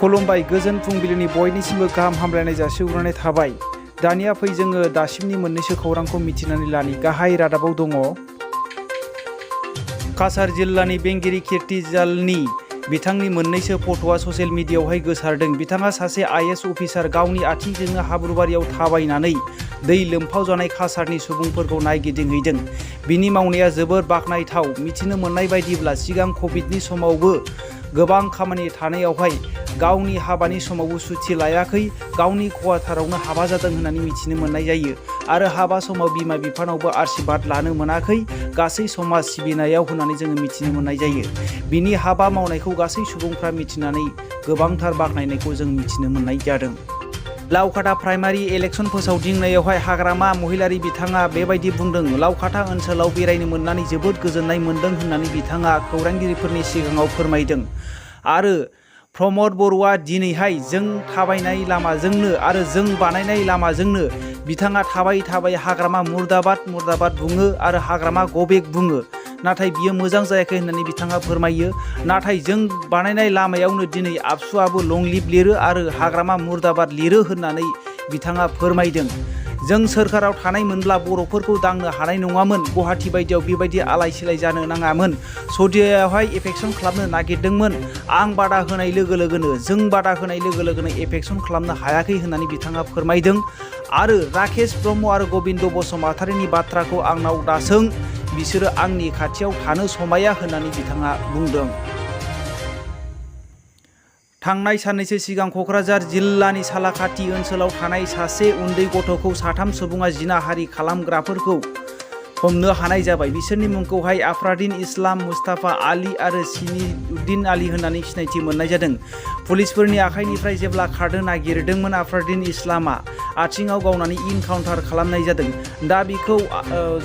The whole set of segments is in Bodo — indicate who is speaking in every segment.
Speaker 1: खुलुमबाय गोजोन फुंबिलिनि बयनिसिमबो गाहाम हामलायनाय जासिहरनाय थाबाय। दानिया फै जोङो दासिमनि मोननैसो खौरांखौ मिथिनानै लानि। गाहाय रादाबाव दङ काछार जिल्लानि बेंगिरि कीर्तिजालनि बिथांनि मोननैसो फट'आ ससियेल मिडियायावहाय गोसारदों। बिथाङा सासे IAS अफिसार गावनि आथिंजोंनो हाब्रुबारियाव थाबायनानै दै लोमफाव जानाय काछारनि सुबुंफोरखौ नायगिदिंहैदों। बिनि मावनाया जोबोर बाख्नायथाव। मिथिनो मोननाय बायदिब्ला सिगां कभिडनि समावबो गोबां खामानि थानायावहाय गावनि हाबानि समावबो सुथि लायाखै, गावनि क्वार्टारावनो हाबा जादों होननानै मिथिनो मोननाय जायो आरो हाबा समाव बिमा बिफानावबो आशीर्बाद लानो मोनाखै, गासै समाज सिबिनायाव होननानै जोङो मिथिनो मोननाय जायो। बिनि हाबा मावनायखौ गासै सुबुंफ्रा मिथिनानै गोबांथार बाख्नायनायखौ जों मिथिनो मोननाय जादों। लावखाथा प्राइमारि इलेक्सन फोसावदिंनायावहाय हाग्रामा महिलारि बिथाङा बेबायदि बुंदों। लावखाथा ओनसोलाव बेरायनो मोननानै जोबोद गोजोननाय मोनदों होननानै बिथाङा खौरांगिरिफोरनि सिगाङाव फोरमायदों। आरो प्रमद बर'आ दिनैहाय जों थाबायनाय लामाजोंनो आरो जों बानायनाय लामाजोंनो बिथाङा थाबाय थाबाय हाग्रामा मुर्दाबाद मुर्दाबाद बुङो आरो हाग्रामा गबेग बुङो। नाथाय बियो मोजां जायाखै होननानै बिथाङा फोरमायो। नाथाय जों बानायनाय लामायावनो दिनै आबसुआबो लं लिभ लिरो आरो हाग्रामा मुर्दाबाद लिरो होननानै बिथाङा फोरमायदों। जों सोरखाराव थानाय मोनब्ला बर'फोरखौ दांनो हानाय नङामोन। गुवाहाटि बायदियाव बेबायदि आलाय सिलाय जानो नाङामोन। सौदियायावहाय एफेक्सन खालामनो नागिरदोंमोन। आं बादा होनाय लोगो लोगोनो जों बादा होनाय लोगो लोगोनो एफेक्सन खालामनो हायाखै होननानै बिथाङा फोरमायदों। आरो राकेश ब्रह्म आरो गबिन्द बसुमतारीनि बाथ्राखौ आंनाव दासों, बिसोरो आंनि खाथियाव थानो समाया होननानै बिथाङा बुंदों। थांनाय साननैसो सिगां क'क्राझार जिल्लानि सालाकाथि ओनसोलाव थानाय सासे उन्दै गथ'खौ साथाम सुबुङा जिनाहारि खालामग्राफोरखौ हमनो हानाय जाबाय। बिसोरनि मुंखौहाय आफरादिन इस्लाम, मुस्ताफा आली आरो सिनिउद्दिन आली होननानै सिनायथि मोननाय जादों। पुलिसफोरनि आखाइनिफ्राय जेब्ला खारनो नागिरदोंमोन आफरादिन इस्लामा आथिङाव गावनानै इनकाउन्टार खालामनाय जादों। दा बिखौ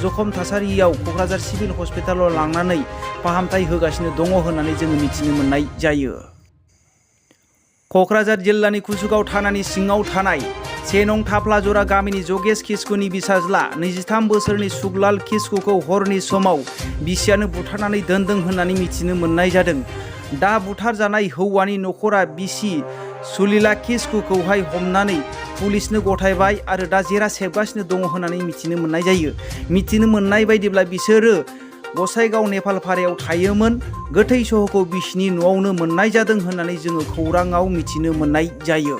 Speaker 1: जखम थासारियाव क'क्राझार सिभिल हस्पिटालाव लांनानै फाहामथाय होगासिनो दङ होननानै जोङो मिथिनो मोननाय जायो। क'क्राझार जिल्लानि कुसुगाव थानानि सिङाव थानाय 1 नं थाफ्लाजरा गामिनि जगेश किस्कुनि बिसाज्ला 23 बोसोरनि सुगलाल किस्कुखौ हरनि समाव बिसियानो बुथारनानै दोनदों होननानै मिथिनो मोननाय जादों। दा बुथारजानाय हौवानि नखरा बिसि सुलिला किस्कुखौहाय हमनानै पुलिसनो गथायबाय आरो दा जेरा सेबगासिनो दङ होननानै मिथिनो मोननाय जायो। मिथिनो मोननाय बायदिब्ला बिसोरो गसाइगाव नेपालपारायाव थायोमोन। गोथै सह'खौ बिसिनि न'आवनो मोननाय जादों होननानै जोङो खौराङाव मिथिनो मोननाय जायो।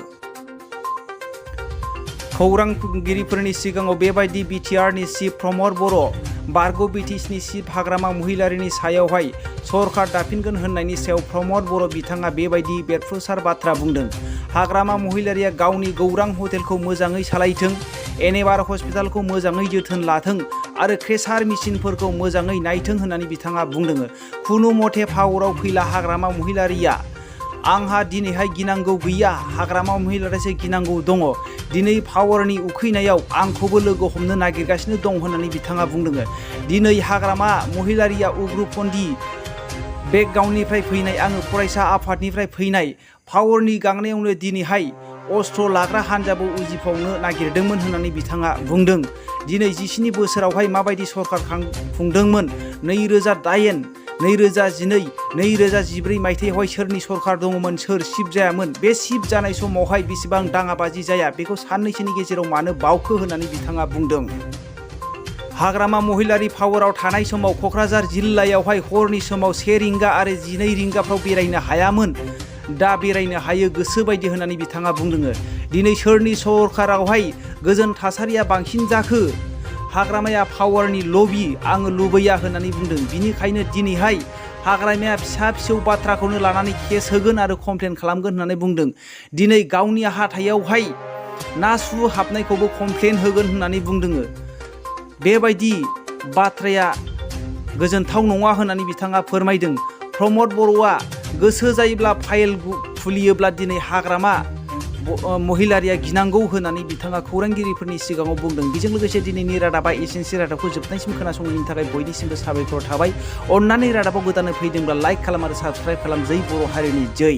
Speaker 1: खौरांगिरिफोरनि सिगाङाव बेबायदि BTRनि चिफ प्रमद बर', बारग' BTCनि चिफ हाग्रामा महिलारिनि सायावहाय सरखार दाफिनगोन होननायनि सायाव प्रमद बर' बिथाङा बेबायदि बेरफ्रुसार बाथ्रा बुंदों। हाग्रामा महिलारिया गावनि गौरां हटेलखौ मोजाङै सालायथों, एनेबार हस्पिटालखौ मोजाङै जोथोन लाथों आरो क्रेसार मेसिनफोरखौ मोजाङै नायथों होननानै बिथाङा बुंदों। खुनु मथे पावाराव फैला हाग्रामा महिलारिया। आंहा दिनैहाय गिनांगौ गैया, हाग्रामा महिलारियासो गिनांगौ दङ। दिनै पावारनि उखैनायाव आंखौबो लोगो हमनो नागिरगासिनो दं होननानै बिथाङा बुंदों। दिनै हाग्रामा महिलारिया उग्रपन्थी बेकग्राउन्डनिफ्राय फैनाय, आङो फरायसा आफादनिफ्राय फैनाय, पावारनि गांनायावनो दिनैहाय अस्त्र लाग्रा हान्जाबो उजिफावनो नागिरदोंमोन होननानै बिथाङा बुंदों। दिनै 17 बोसोरावहाय माबायदि सरखार खुंदोंमोन, 2009, 2012, 2014 मायथाइयावहाय सोरनि सरखार दङमोन, सोर सिफ जायामोन, बे सिफ जानाय समावहाय बेसेबां दाङाबाजि जाया, बेखौ साननैसोनि गेजेराव मानो बावखो होननानै बिथाङा बुंदों। हाग्रामा महिलारि पावाराव थानाय समाव क'क्राझार जिल्लायावहाय हरनि समाव 1 रिंगा आरो 12 रिंगाफ्राव बेरायनो हायामोन। दा बेरायनो हायो गोसो बायदि होननानै बिथाङा बुंदों। दिनै सोरनि सरखारावहाय गोजोन थासारिया बांसिन जाखो? हाग्रामाया पावारनि लबि, आङो लुबैया होननानै बुंदों। बिनिखायनो दिनैहाय हाग्रामाया फिसा फिसौ बाथ्राखौनो लानानै केस होगोन आरो कमप्लेन खालामगोन होननानै बुंदों। दिनै गावनि हाथायावहाय ना सु हाबनायखौबो कमप्लेन होगोन होननानै बुंदों। बेबायदि बाथ्राया गोजोनथाव नङा होननानै बिथाङा फोरमायदों। प्रमद बर'आ गोसो जायोब्ला फाइल खुलियोब्ला दिनै हाग्रामा महिलारिया गिनांगौ होननानै बिथाङा खौरांगिरिफोरनि सिगाङाव बुंदों। बेजों लोगोसे दिनैनि रादाबा एसेनोसै। रादाबखौ जोबनायसिम खोनासंनायनि थाखाय बयनिसिमबो साबायखर थाबाय। अननानै रादाबाव गोदानै फैदोंब्ला लाइक खालाम आरो साबस्क्राइब खालाम। जै बर' हारिनि जै।